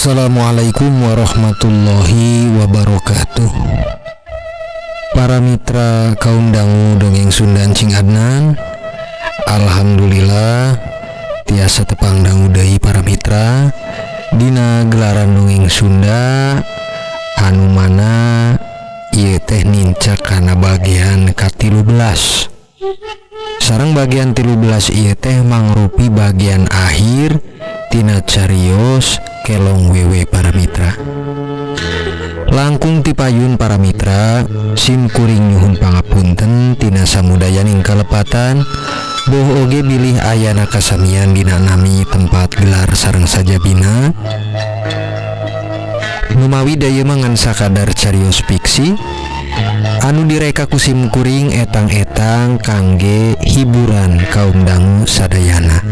Assalamualaikum warahmatullahi wabarakatuh. Para mitra kaum dangu dongeng Sunda Cing Adnan, alhamdulillah tiasa tepang dangu deui para mitra dina gelaran dongeng Sunda anu mana ieu teh nincak kana bagian ka-13. Sareng bagian 13 ieu teh mangrupi bagian akhir tina carios Kelong Wewe para mitra. Langkung tipayun para mitra, sim kuring nyuhun pangapunten tina samudayaning kalepatan, boh oge bilih ayana kasamian dina nami tempat gelar sareng sajabina. Numawi daya mangan sakadar carios fiksi anu direka ku sim kuring etang-etang kangge hiburan kaum dangu sadayana.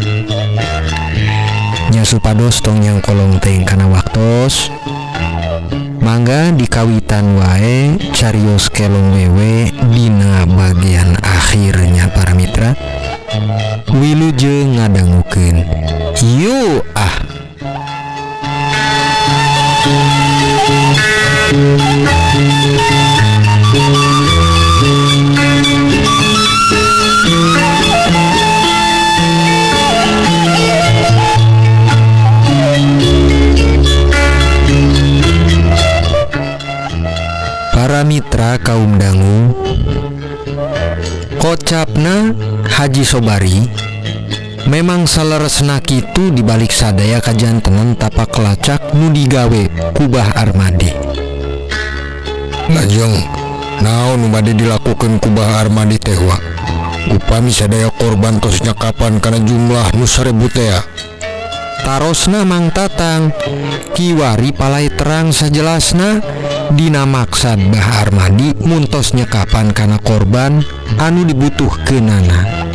Nya supados tong yang kolong teuing kana waktos, mangga dikawitan wae carios Kelong Wewe dina bagian akhirnya para mitra. Wilujeng ngadangukeun. Yuk ah. Para mitra kaum dangu, kocapna Haji Sobari memang saleresna kitu dibalik sadaya kajantenan tapak lacak nu digawe ku Bah Armadi. Lajeng naon nu bade dilakukeun ku Bah Armadi teh wa? Upami sadaya korban tos nyakapan kana jumlah nu 1000 teh. Tarosna Mang Tatang kiwari palai terang sajelasna dina maksad Bah Armadi muntos nyekapan kana korban anu dibutuhkeunana.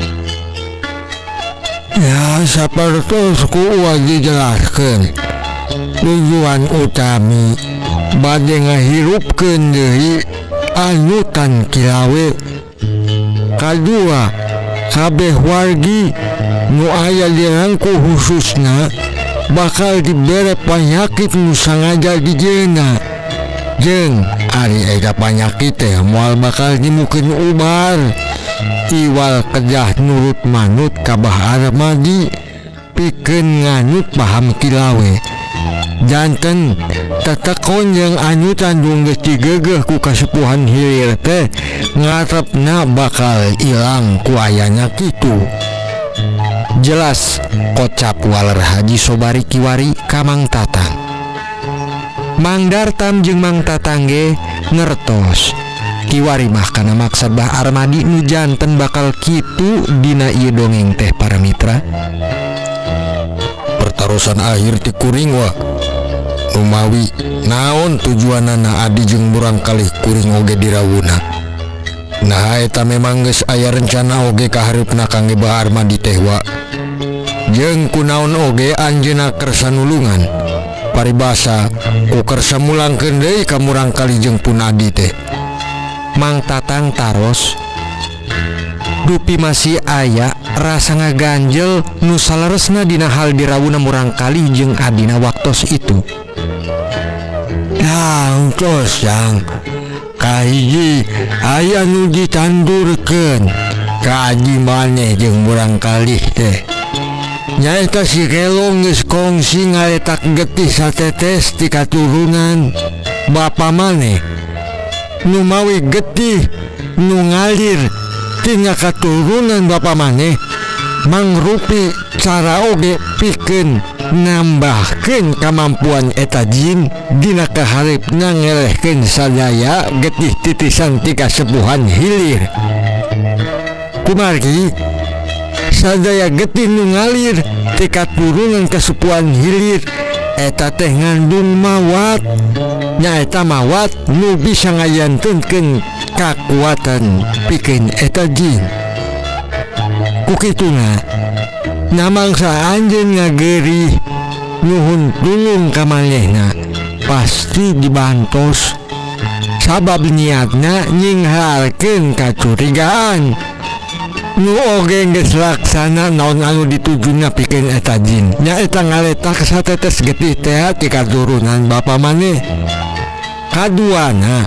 Ya sapertos ku dijelaskeun tujuan utami bade ngahirupkeun deui anutan kilawe. Kadua kabeh wargi nu aya di rangku khususna bakal dibere panyakit nu sangaja dijieuna. Jeung ari eta panyakit teh moal bakal nyimukeun ubar iwal kedah nurut manut ka Bah Armadi pikeun nganut paham kilawe. Janten tetekon jeung anyutan nu geus digeugeuh ku kasepuhan hilir teh ngarepna bakal ilang ku ayana kitu. Jelas kocap waler Haji Sobari kiwari ka Mang Tatang. Mang Dartam jeung Mang Tatang ge ngertos kiwari mah kana maksad Bah Armadi nu janten bakal kitu dina ieu dongeng teh para mitra. Pertarosan akhir ti kuring wa numawi naon tujuanana adi jeung murang kalih kuring oge dirawuna. Nah eta memang geus aya rencana oge kahareupna kangge Bah Armadi teh wa. Jeung kunaon oge anjeunna kersa nulungan paribasa ku kersa mulangkeun deui ka murang kalih jeung pun adi teh. Mang Tatang taros dupi masih aya rasa ngaganjel nu saleresna dina hal dirawuna murang kalih jeung adina waktos itu. Tangtos yang kahiji aya nu ditandurkeun ka adi maneh jeung murang kalih teh. Nyaeta si Kelong geus kongsi ngaletak getih satetes ti katurunan bapa maneh. Numawi getih nu ngalir tina katurunan bapa maneh mangrupi cara oge pikeun nambahkeun kamampuan eta jin dina kaharepna ngelehkeun sadaya getih titisan ti kasepuhan hilir. Kumargi sadaya getih nu ngalir ti katurunan kasepuhan hilir eta teh ngandung mawat, nyaeta mawat nu bisa ngayantunkeun kakuatan pikeun eta jin. Ku kituna namangsa anjeun ngagerih Nyuhun tulung ka manehna pasti dibantos sabab niatna nyingharkeun kacurigaan nu oge geus laksana naon anu ditujuna pikeun eta jin nyaeta ngaletak satetes getih teh ti katurunan bapa maneh. Kaduana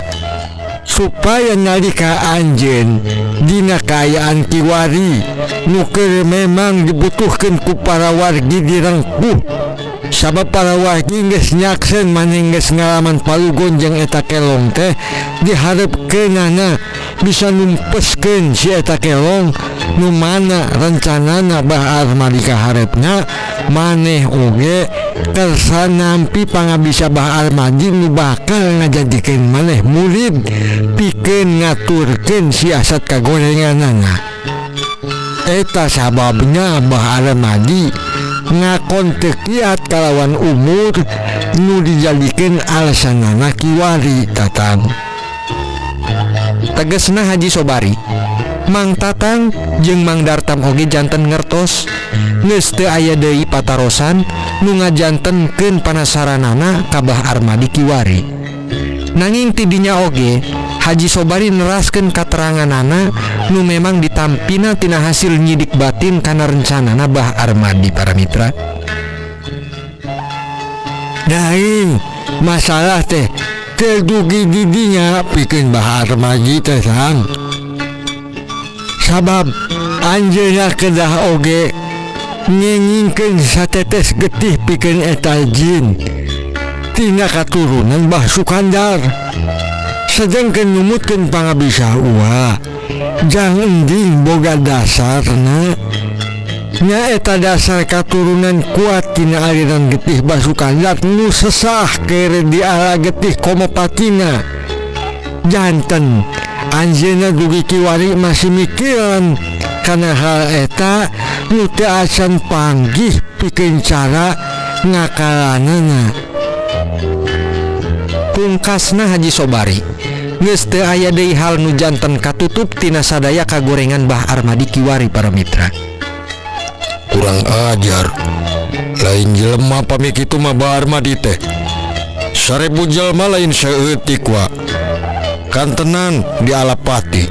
supaya nalika anjeun dina kaayaan kiwari nu keur memang dibutuhkeun ku para wargi direngkuh sabab para wargi geus nyaksen maneh geus ngalaman palugon jeung eta kelong teh diharepkeunana bisa numpeskeun si eta kelong nu mana rencanana Bah Armadi kaharepna maneh oge kersa nampi pangabisa Bah Armadi nu bakal ngajadikeun maneh murid pikeun ngaturkeun siasat kagorenganana. Eta sababna Bah Armadi ngakon teu kiat kalawan umur nu dijadikeun alasanana kiwari Tatang. Tegesna Haji Sobari, Mang Tatang jeung Mang Dartam oge janten ngertos geus teu aya deui patarosan nu ngajantenkeun panasaranana ka Bah Armadi kiwari. Nanging tidinya oge Haji Sobari neraskeun kateranganana nu memang ditampina tina hasil nyidik batin kana rencanana Bah Armadi para mitra. Nanging masalah teh teu dugi didinya pikeun Bah Armadi teh Sang. Sabab anjeunna kedah oge ngengingkeun satetes getih pikeun eta jin tina katurunan Bah Sukandar. Sedengkeun numutkeun pangabisa Uwa jang ending boga dasarna nyaeta dasar katurunan kuat tina aliran getih Bah Sukandar nu sesah keur diala getih komopatina. Janten anjeunna dugi kiwari masih mikiran kana hal eta nu teu acan panggih pikeun cara ngakalanana. Pungkasna Haji Sobari geus teu aya deui hal nu janten katutup tina sadaya kagorengan Bah Armadi kiwari para mitra. Kurang ajar lain jelema pami kitu mah Bah Armadi teh 1000 jelema lain saeutik wa kantenan dialapati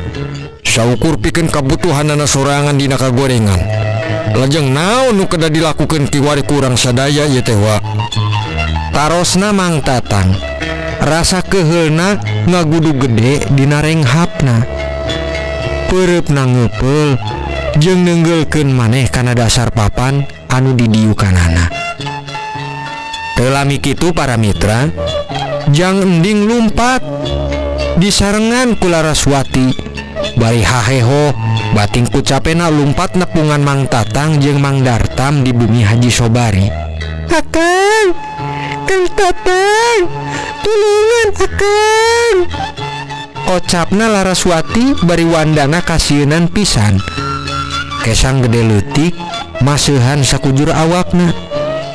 saukur pikeun kabutuhanana sorangan dina kagorengan. Lajeng naon nu kedah dilakukeun kiwari kurang sadaya ieu teh wa. Tarosna Mang Tatang rasa keheulna ngagudu gede dina renghapna. Peureupna ngeupeul jeung neunggeulkeun maneh kana dasar papan anu didiukanana. Teu lami kitu para mitra, jang ending lumpat disarengan ku Laraswati bari haheho bating ku capena lumpat nepungan Mang Tatang jeung Mang Dartam di bumi Haji Sobari. Akang, Kang Tatang, tulungan akang. Kocapna Laraswati bari wandana kasieunan pisan. Kesang gede leutik maseuhan sakujur awakna.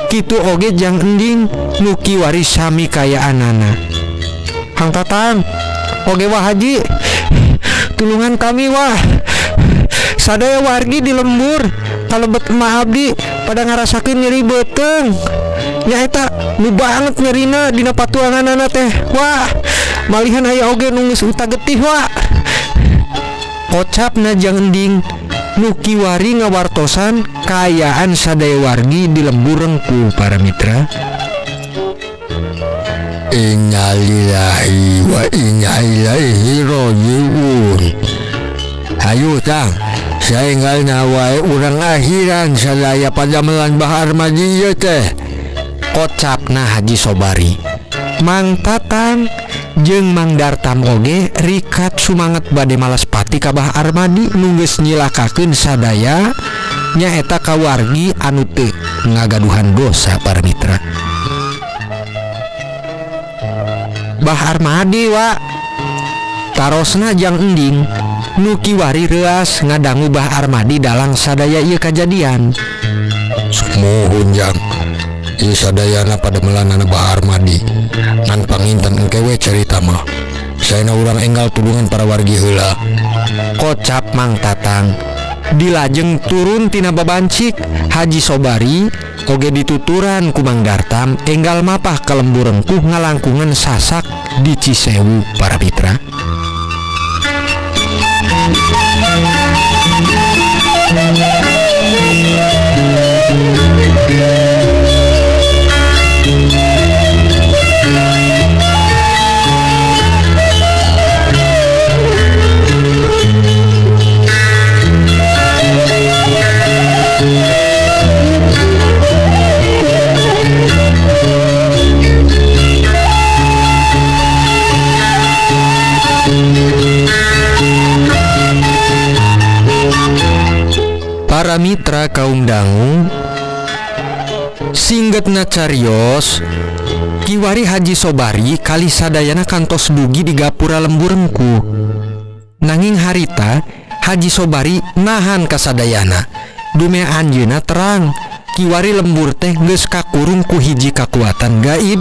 Kitu oge jang ending nu kiwari sami kayaanana. Kang Tatang, oge wah Haji, tulungan kami wah. Sadaya wargi di lembur kalebet emak abdi pada ngarasakeun nyeri beuteung. Nyaeta nu banget nyerina dina patuanganana teh. Wah, malihan aya oge nu geus uta getih wah. Kocapna jang ending nu kiwari ngawartosan kaayaan sadaya wargi di lembur rengku para mitra. Innalillahi wa inna ilaihi rajiun. Hayu Tang, saenggalna wae urang akhiran sadaya padamelan Bah Armadi ieu teh. Kocapna Haji Sobari. Mang Tatang jeung Mang Dartam oge rikat sumanget bade malas pati ka Bah Armadi nu geus nyilakakeun sadaya nyaeta ka wargi anu teu ngagaduhan dosa para mitra. Bah Armadi wa tarosna jang ending nu kiwari reuas ngadangu Bah Armadi dalang sadaya ieu kajadian. Muhun jang ieu sadayana padamelanana Bah Armadi ngan panginten engke we carita mah. Saena urang enggal tulungan para wargi heula. Kocap Mang Tatang. Dilajeng turun tina babancik Haji Sobari oge dituturan ku Mang Dartam enggal mapah ka lembur rengkuh ngalangkungan sasak di Cisewu para mitra. Para mitra kaum dangu singgetna carios kiwari Haji Sobari kali sadayana kantos dugi di gapura lembur rengkuh. Nanging harita Haji Sobari nahan kasadayana dume anjeunna terang kiwari lembur teh geus kakurung ku hiji kakuatan gaib.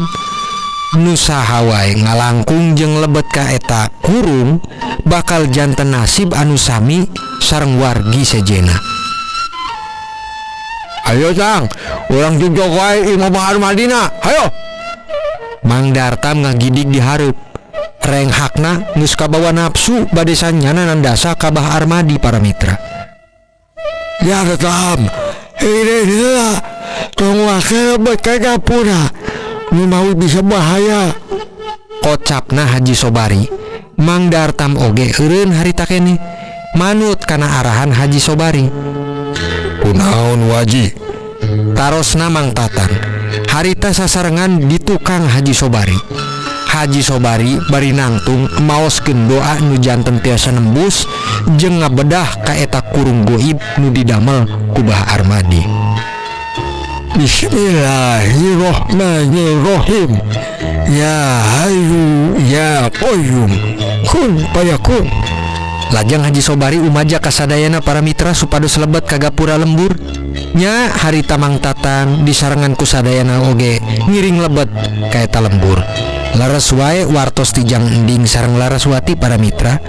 Nu saha wae ngalangkung jeung lebet ka eta kurung bakal janten nasib anu sami sareng wargi sejena. Ayo Tang, urang jujug wae imah Bah Armadina. Hayo. Mang Dartam ngagidig di hareup. Renghakna geus kabawa nafsu bade sanyana nandasa ka Bah Armadi para mitra. Ya Dartam, ini heula tong wake lebet ka gapura. Nu mawi bisa bahaya. Kocapna Haji Sobari. Mang Dartam oge eureun harita keneh manut kana arahan Haji Sobari. Kunaon Waji? Tarosna Mang Tatang. Harita sasarengan di tukang Haji Sobari. Haji Sobari bari nangtung maoskeun doa nu janten tiasa nembus jeung ngabedah ka eta kurung goib nu didamel ku Bah Armadi. Bismillahirrahmanirrahim. Ya Hayyu ya Qayyum. Kun fayakun. Lajeng Haji Sobari umaja kasadayana para mitra supados lebet ka gapura lembur. Nya harita Mang Tatang disarengan ku sadayana oge ngiring lebet ka eta lembur. Laras wae wartos tijang ending sareng Laraswati para mitra.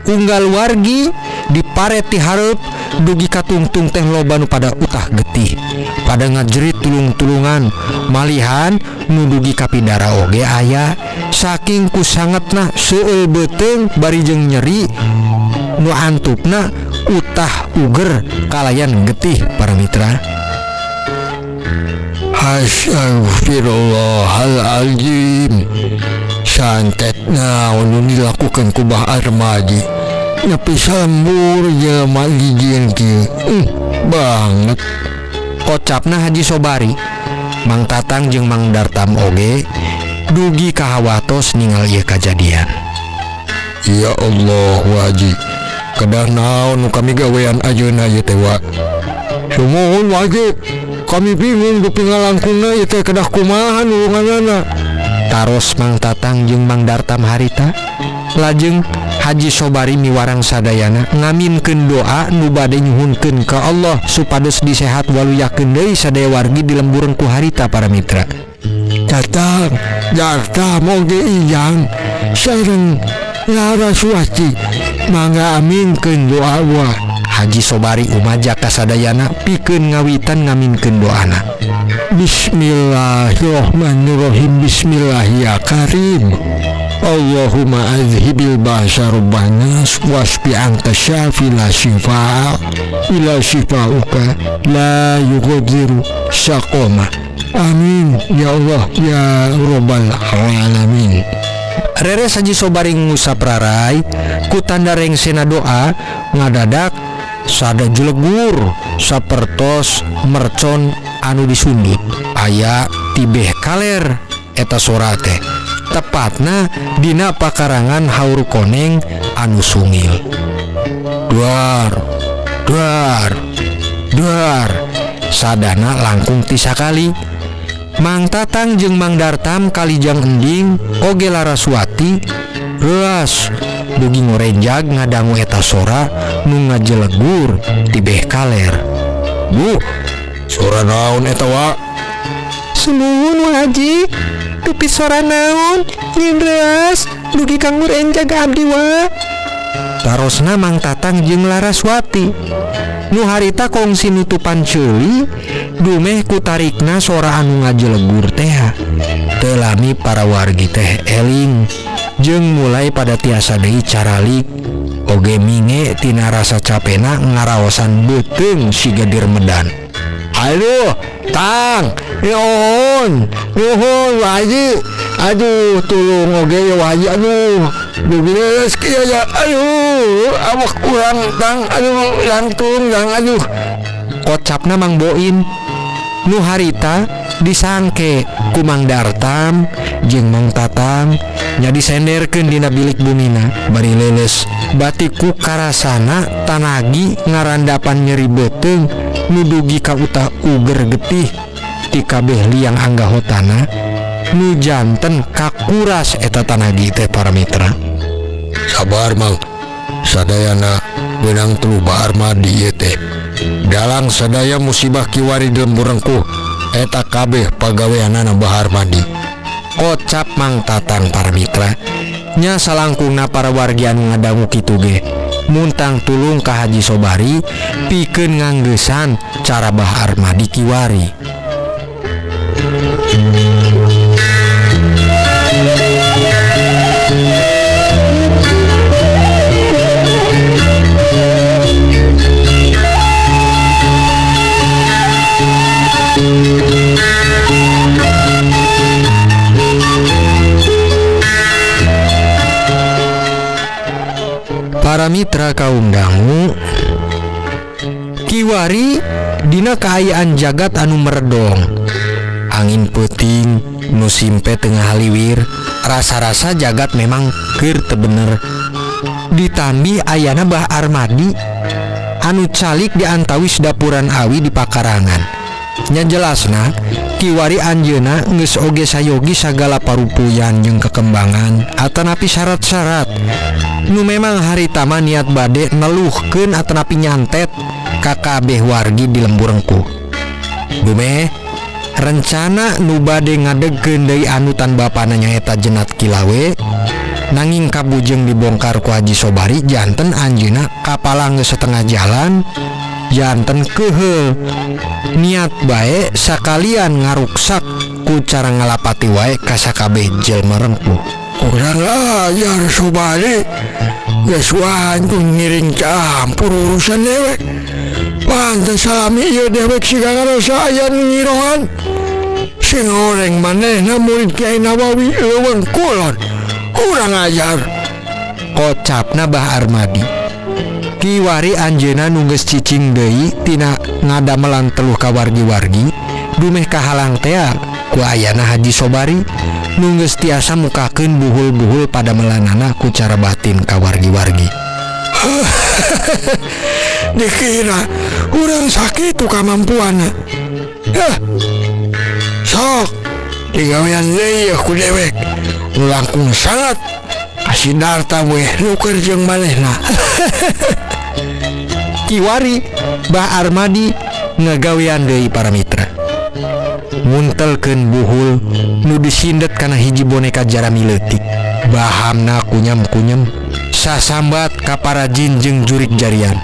Unggal wargi diparet ti hareup dugi katungtung teh loba nu pada utah getih. Pada ngajerit tulung-tulungan malihan nu dugi kapindara oge aya. Saking ku sangetna seueul beuteung bari jeung nyeri nu antupna utah uger kalayan getih para mitra. Astagfirullahalazim. Santet naon nu dilakukeun ku Bah Armadi. Nepi salembur jelema dijieun kieu. Banget. Kocapna Haji Sobari. Mang Tatang jeung Mang Dartam oge dugi kahawatos ningal ieu kajadian. Ya Allah Waji, kedah naon nu kami gawean ayeuna ieu teh wa. Sumuhun Waji, kami bingung dupi ngalangkungna ieu teh kedah kumaha nulunganana. Taros Mang Tatang jeung Mang Dartam harita. Lajeng Haji Sobari miwarang sadayana ngaminkeun doa nu bade nyuhunkeun ka Allah supados disehat waluyakeun deui sadaya wargi di lembur rengkuh harita para mitra. Tatang, Dartam oge ijang sareng Laraswati mangga aminkeun doa wa. Haji Sobari umaja kasadayana pikeun ngawitan ngaminkeun doana. Bismillahirrahmanirrahim. Bismillah ya Karim. Allahumma azhibil ba'sa rabbanas wasbi anta syafi la syifaa ila syifauka la yughadiru saqama. Amin ya Allah ya Rabbal alamin. Reres Haji Sobari ngusap rarai ku tanda rengsena doa ngadadak sada jelegur sapertos mercon anu disundut aya tibeh kaler eta sora teh tepatna dina pakarangan haur koneng anu sungil. Duar duar duar sadana langkung tisakali. Mang Tatang jeung Mang Dartam kalijang ending oge Laraswati reuas dugi ngorenjag ngadangu eta sora nu ngajelegur tibeh kaler. Duh, sora naon eta wa? Sumuhun Wa Haji, dupi sora naon nyin reuas dugi kang ngurenjag abdi wa. Tarosna Mang Tatang jeung Laraswati nu harita kongsi nutupan ceuli dumeh ku tarikna sora anu ngajelegur teh. Teu lami para wargi teh eling jeung mulai pada tiasa deui caralik oge minge tina rasa capena ngaraosan beuteung siga dirmedan. Aduh, Tang, nuhun, nuhun Haji. Aduh, tulung oge ya Haji, aduh. Beres kieu ya, aduh, awak urang Tang, aduh, langtung Tang, aduh. Kocapna Mang Boin nu harita disangke ku Mang Dartam jeung Mang Tatang nya disenderkeun dina bilik bumina bari leuleus bati ku karasana tanagi ngarandapan nyeri beuteung nu dugi ka utah uger getih ti kabeh liang anggahotana nu janten kakuras eta tanagi teh para mitra. Sabar Mang, sadayana beunang telu Bah Armadi ieu teh. Dalang sadaya musibah kiwari di lembur rengkuh eta kabeh pagaweanana Bah Armadi. Kocap Mang Tatang para mitra nya salangkungna para wargi anu ngadangu kitu ge muntang tulung ka Haji Sobari pikeun nganggeusan cara Bah Armadi kiwari. Para mitra kaum dangu kiwari dina kaayaan jagat anu meredong, angin peuting nu simpe tengah haliwir, rasa-rasa jagat memang keur teu bener. Ditambih ayana Bah Armadi anu calik di antawis dapuran awi di pakarangan. Nya jelasna kiwari anjeuna geus oge sayogi sagala parupuyan jeung kekembangan atanapi syarat-syarat nu memang harita mah niat bade neluhkeun atanapi nyantet ka kabeh wargi di lembur rengkuh. Dumeh rencana nu bade ngadegkeun deui anutan bapana nyaeta Jenat Kilawe nanging kabujeng dibongkar ku Haji Sobari janten anjeuna kapalang geus setengah jalan janten keheul niat bae sakalian ngaruksak ku cara ngalapati wae ka sakabeh jelema rengkuh. Kurang ajar Sobari, geus wantun ngiring campur urusan dewek. Pantes salami ieu dewek siga ngarasa aya nu nyirohan. Sing goreng manehna murid Kiai Nawawi leuweung kulon. Kurang ajar. Kocapna Bah Armadi. Kiwari anjeuna nu geus cicing deui tina ngadamelan teluh ka wargi-wargi dumeh kahalang tea ku ayana Haji Sobari nu geus tiasa mukakeun buhul-buhul padamelanana ku cara batin ka wargi-wargi. Dikira urang sakitu kamampuanna. Heh. Sok digawean deui ku dewek nu langkung sangat kasih darta weh nu keur jeung manehna. Kiwari Bah Armadi ngagawean deui para mitra muntelkeun buhul nu disindet kana hiji boneka jarami leutik, bahamna kunyam-kunyam sasambat ka para jin jeung jurik jarian.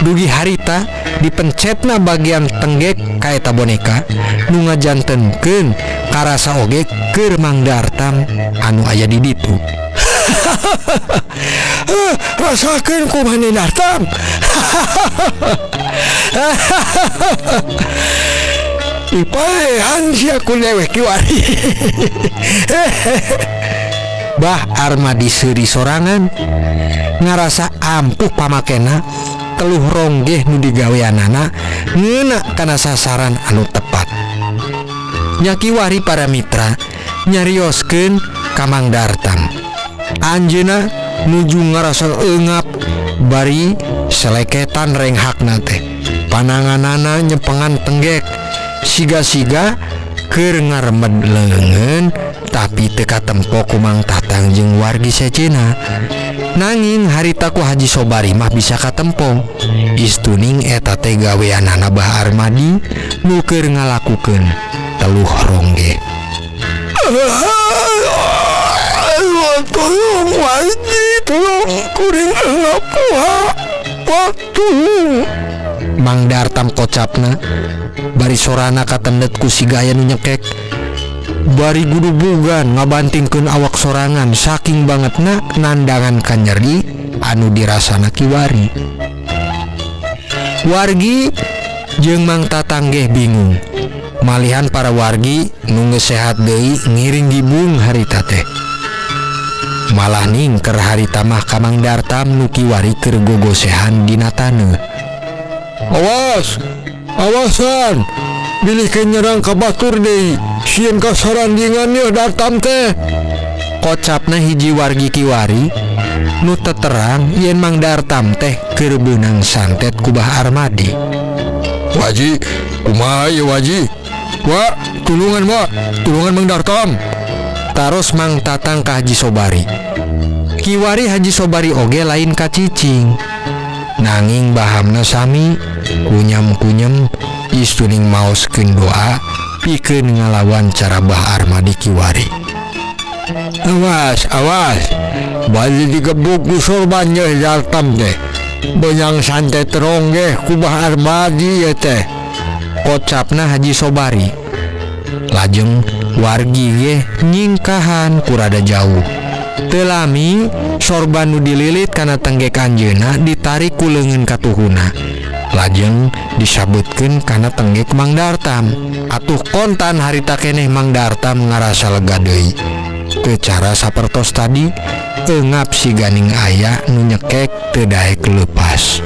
Dugi harita dipencetna bagian tenggek ka eta boneka nu ngajantenkeun karasa oge keur Mang Dartam anu aya di ditu. Rasakeun ku maneh Dartam. Dipaehan sia ku dewek kiwari. Bah Armadi seuri sorangan ngarasa ampuh pamakena teluh ronggeh nu digaweanana ngeuna kana sasaran anu tepat. Nya kiwari para mitra nyarioskeun ka Mang Dartam. Anjeuna nuju ngarasa eungap bari seleketan renghakna teh. Pananganana nyepengan tenggek siga-siga keur ngaremed leungeun tapi teu katempo ku Mang Tatang jeung wargi sejenna. Nanging harita ku Haji Sobari mah bisa katempo. Istuning eta teh gaweanana Bah Armadi nu keur ngalakukeun teluh rongge. Tolong wajib, Tolong kuring engap wa tulung. Mang Dartam kocapna bari sorana katendet ku siga aya nu nyekek. Bari gudubugan ngabantingkeun awak sorangan saking bangetna nandangan kanyeri anu dirasana kiwari. Wargi jeung Mang Tatang geh bingung. Malihan para wargi nu geus sehat deui ngiring gibung harita teh. Malah ningker harita mah ka Mang Dartam nu kiwari keur gogosehan dina taneuh. Awas, awasan, bilih ke nyerang ka batur deui, sieun kasarandingan yeuh Dartam teh. Kocapna hiji wargi kiwari nu teterang yen Mang Dartam teh keur beunang santet ku Bah Armadi. Waji, kumaha ieu Waji? Wa, tulungan wa, tulungan Mang Dartam. Taros Mang Tatang ka Haji Sobari. Kiwari Haji Sobari oge lain ka cicing. Nanging bahamna sami kunyam-kunyam istuning maoskeun doa pikeun ngalawan cara Bah Armadi kiwari. Awas, awas, bali digebuk ku sorban yeuh Dartam teh. Beunang santet terong geh ku Bah Armadi ye teh. Kocapna Haji Sobari. Lajeng wargi geh nyingkahan ku rada jauh. Teu lami sorban nu dililit kana tenggek anjeunna ditarik ku leungeun katuhuna. Lajeng disabetkeun kana tenggek Mang Dartam. Atuh kontan harita keneh Mang Dartam ngarasa lega deui. Teu cara sapertos tadi eungap si ganing aya nu nyekek teu daek leupas.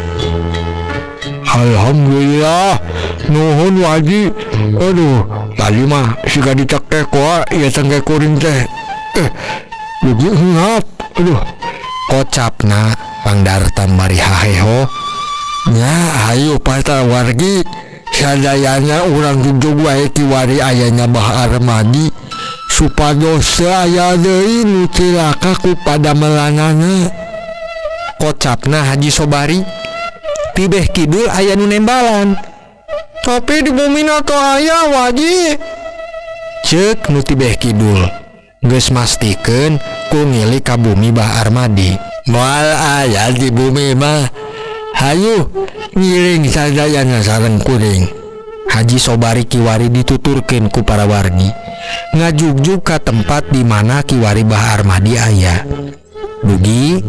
Alhamdulillah, nuhun Waji. Aduh, tadi mah siga dicekek wa ieu tenggek kuring teh. Dugi ngap. Aduh, kocapna Mang Dartam bari haheho. Nya hayu para wargi sadayana urang jugjug wae kiwari ayana Bah Armadi supados teu aya deui nu cilaka ku padamelanana. Kocapna Haji Sobari. Tibeh kidul aya nu nembalan. Tapi di bumi na teu aya Waji. Ceuk nu tibeh kidul. Geus mastikeun ku ngilik ka bumi Bah Armadi. Moal aya di bumi mah. Hayu ngiring sadayana sareng kuring. Haji Sobari kiwari dituturkeun ku para wargi. Ngajugjug ka tempat di mana kiwari Bah Armadi aya. Dugi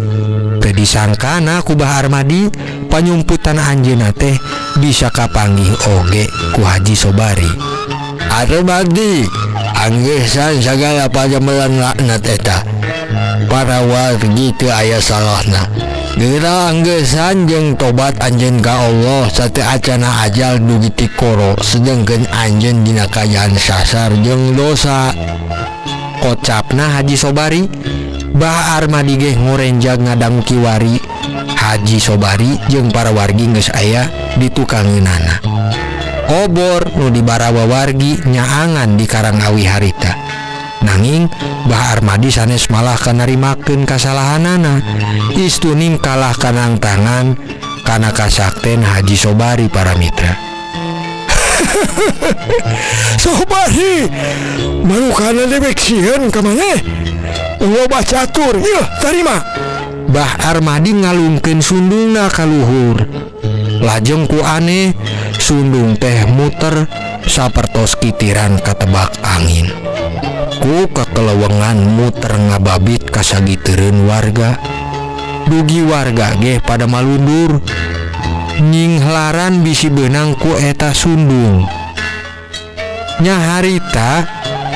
teu disangkana ku Bah Armadi panyumputan anjeunna teh bisa kapanggih oge ku Haji Sobari. Armadi anggesan sagala padamelan laknat eta. Para wargi teu aya salahna. Geura anggesan jeung tobat anjeun ka Allah sateu acana ajal dugi tikoro sedengkeun anjeun dina kaayaan sasar jeung dosa. Kocapna Haji Sobari. Bah Armadi geh ngorenjag ngadangu kiwari. Haji Sobari jeung para wargi geus aya di tukangeunana. Obor nu dibarawa wargi nyaangan di Karangawi harita. Nanging Bah Armadi sanes malah kanarimakeun kasalahanana. Istuning kalah kanang tangan kana kasakten Haji Sobari para mitra. Sobari marukana dewek sieun ka maneh. Loba catur, yeuh tarima. Bah Armadi ngalungkeun sundungna ka luhur. Lajeng ku aneh sundung teh muter sapertos kitiran katebak angin. Ku kekelewengan muter ngababit kasagiteureun warga. Dugi warga geh pada malundur. Nyinghlaran bisi beunang ku eta sundung. Nya harita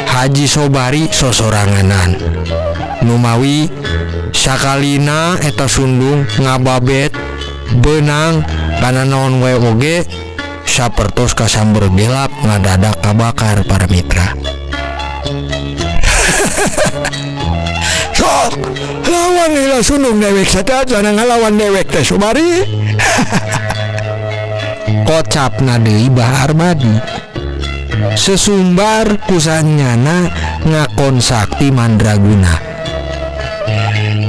Haji Sobari sosoranganan. Numawi sakalina eta sundung ngababet beunang kana naon wae oge sapertos kasamber gelap ngadadak kabakar para mitra. Sok lawan heula sundung dewek sateuacan ngalawan dewek teh Sobari. Kocapna deui Bah Armadi. Sesumbar kusanyana ngakon sakti mandraguna.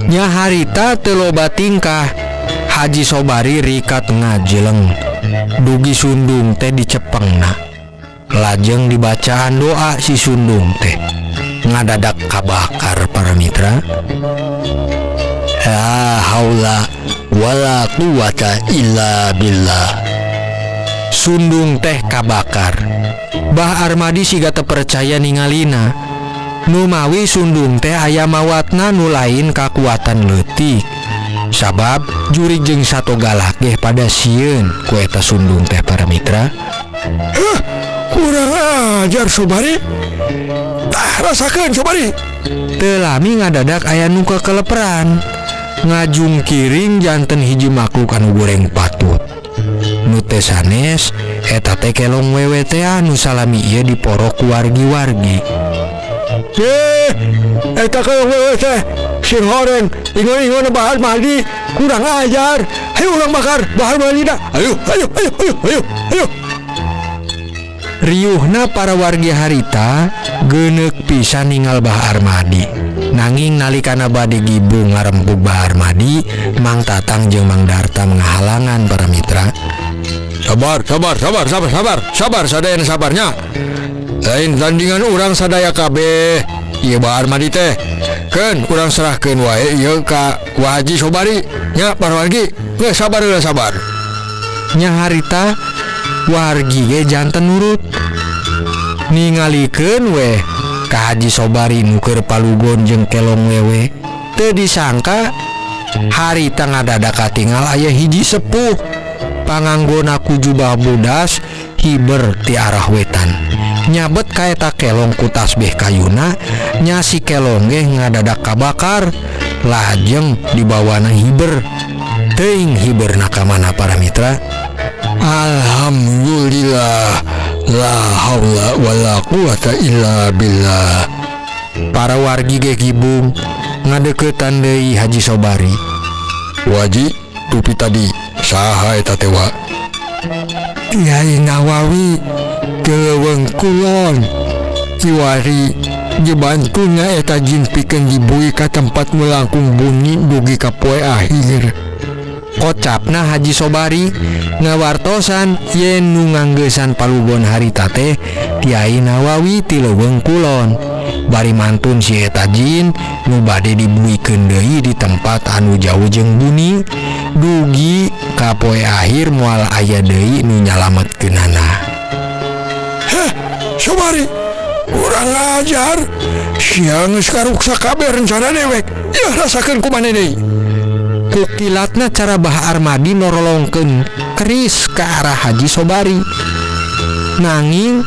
Nya harita teu loba tingkah Haji Sobari rikat ngajeleng. Dugi sundung teh dicepengna. Lajeng dibacaan doa si sundung teh. Ngadadak kabakar para mitra. La haula wala quwata illa billah. Sundung teh kabakar. Bah Armadi siga teu percaya ningalina. Numawi sundung teh aya mawatna nu lain kakuatan leutik. Sabab jurig jeung sato galak geh pada sieun ku eta sundung teh para mitra. Hah, kurang ajar Sobari. Tah rasakeun Sobari. Teu lami ngadadak aya nu kekeleperan. Ngajungkiring janten hiji makhluk anu goreng patut. Nu teh sanes eta teh kelong wewe teh anu salami ieu diporok ku wargi-wargi. Eta kelong wewe teh sing horeng ingon-ingon Bah Armadi, kurang ajar. Ayo urang bakar Bah Armadi dah. Ayo ayo ayo ayo ayo ayo. Riuhna para wargi harita geuneuk pisan ningal Bah Armadi. Nanging nalikana bade gibung ngarempug Bah Armadi, Mang Tatang jeung Mang Darta ngahalangan para mitra. Sabar, sabar, sabar, sabar, sabar, sabar sadayana sabarnya. Lain tandingan urang sadaya kabeh. Ieu Bah Armadi teh. Keun urang serahkeun wae ieu ka Wa Haji Sobari. Nya para wargi, geus sabar heula sabar. Nya harita wargi ge janten nurut. Ningalikeun weh ka Haji Sobari nu keur palugon jeung kelong wewe. Teu disangka harita ngadadak katingal aya hiji sepuh panganggona ku jubah bodas hiber ti arah wetan. Nyabet ka eta kelong ku tasbih kayuna, nya si kelong ge ngadadak kabakar lajeng dibawana hiber. Teuing hiberna ka mana para mitra? Alhamdulillah, la haula wala quwata illa billah. Para wargi ge gibung ngadeuketan deui Haji Sobari. Waji tupi tadi saha eta teh wa? Kiai Nawawi Leuweung Kulon. Kiwari dibantuna eta jin pikeun dibui ka tempat nu langkung bunyi dugi ka poe akhir. Kocapna Haji Sobari ngawartosan yen nu nganggeusan palugon harita teh Kiai Nawawi ti Leuweung Kulon. Bari mantun si eta jin nu bade dibuikeun deui di tempat anu jauh jeung buni dugi ka poe akhir moal aya deui nu nyalametkeunana. Heh, Sobari, urang ajar. Sia geus karuksa kabeh rencana dewek. Yeuh rasakeun ku maneh deui. Kukilatna cara Bah Armadi norolongkeun keris ke arah Haji Sobari. Nanging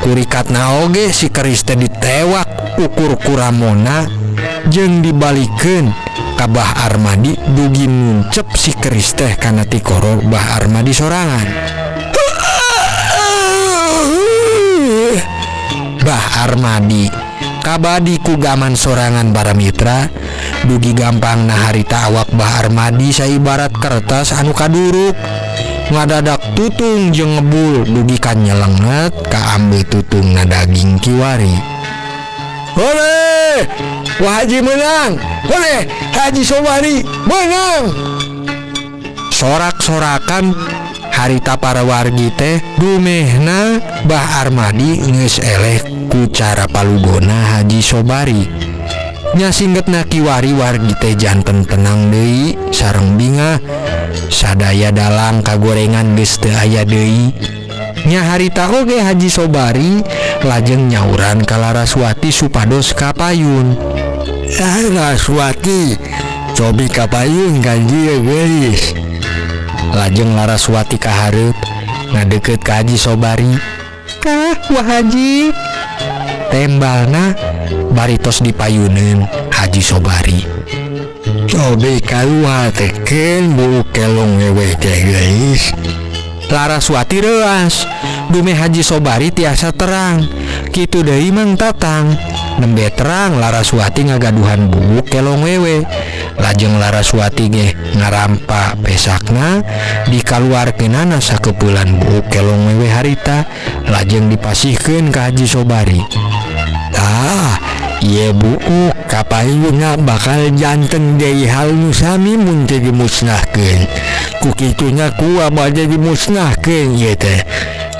kurikatna oge si keris teh ditewak ukur kuramona jeung dibalikeun ka Bah Armadi dugi nuncep si keris teh kana tikoro Bah Armadi sorangan. Bah Armadi kabadi ku gaman sorangan para mitra dugi gampang na harita awak Bah Armadi saibarat kertas anu kaduruk ngadadak tutung jeung ngebul dugi ka nyelenget kaambe tutung na daging kiwari. Oleh, Wah Haji menang. Oleh, Haji Sobari menang. Sorak-sorakan harita para wargi teh dumehna Bah Armadi geus eleh ku cara palugona Haji Sobari. Nya singgetna kiwari wargi teh janten tenang deui sareng bingah. Sadaya dalang kagorengan geus teu aya deui. Nya harita oge Haji Sobari lajeng nyauran ka Laraswati supados kapayun. Laraswati, cobi kapayun ka dieu geulis. Lajeng Laraswati kahareup ngadeukeut ka Haji Sobari. Kah, Wah Haji. Tembalna baritos dipayuneun Haji Sobari. Cobi kaluar teken bulu kelong wewe teh geulis. Laraswati reuas dumeh Haji Sobari tiasa terang. Kitu deui Mang Tatang. Nembe terang Laraswati ngagaduhan buuk kelong wewe. Lajeng Laraswati ge ngarampa pesakna dikaluarkeunana sakeupulan buuk kelong wewe harita lajeng dipasihkeun ka Haji Sobari. Tah, ieu buuk kapayuna bakal janten deui hal nu sami mun teu dimusnahkeun. Ku kituna ku bade dimusnahkeun ieu teh.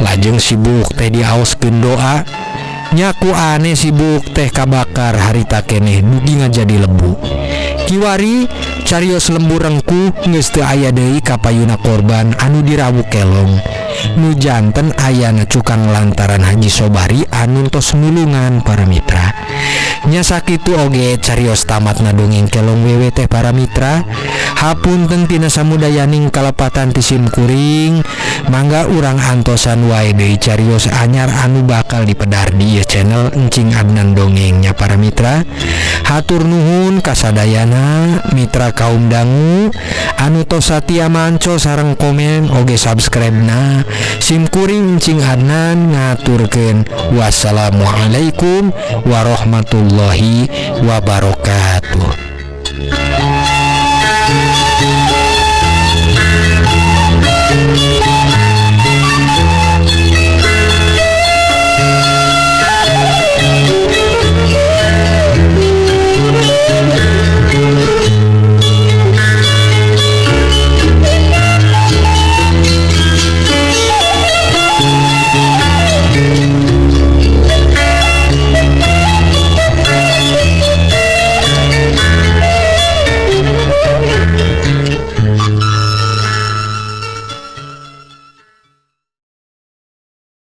Lajeng si buuk teh diaoskeun doa. Nya ku aneh si buuk teh kabakar harita keneh dugi ngajadi lebu. Kiwari carios lembur rengkuh geus teu aya deui kapayuna korban anu dirawu kelong. Nu janten ayana cukang lantaran Haji Sobari anu tos nulungan para mitra. Nya sakitu oge carios tamatna dongeng kelong wewe teh para mitra. Hapunten tina samudayaning kalepatan ti sim kuring, mangga urang antosan wae deui carios anyar anu bakal dipedar di ieu channel Encing Adnan Dongengnya para mitra. Hatur nuhun kasadayana mitra kaum dangu anu tos satia manco sareng komen oge subscribe na. Sim kuring Encing Adnan ngaturkeun wassalamualaikum warahmatullahi wabarakatuh.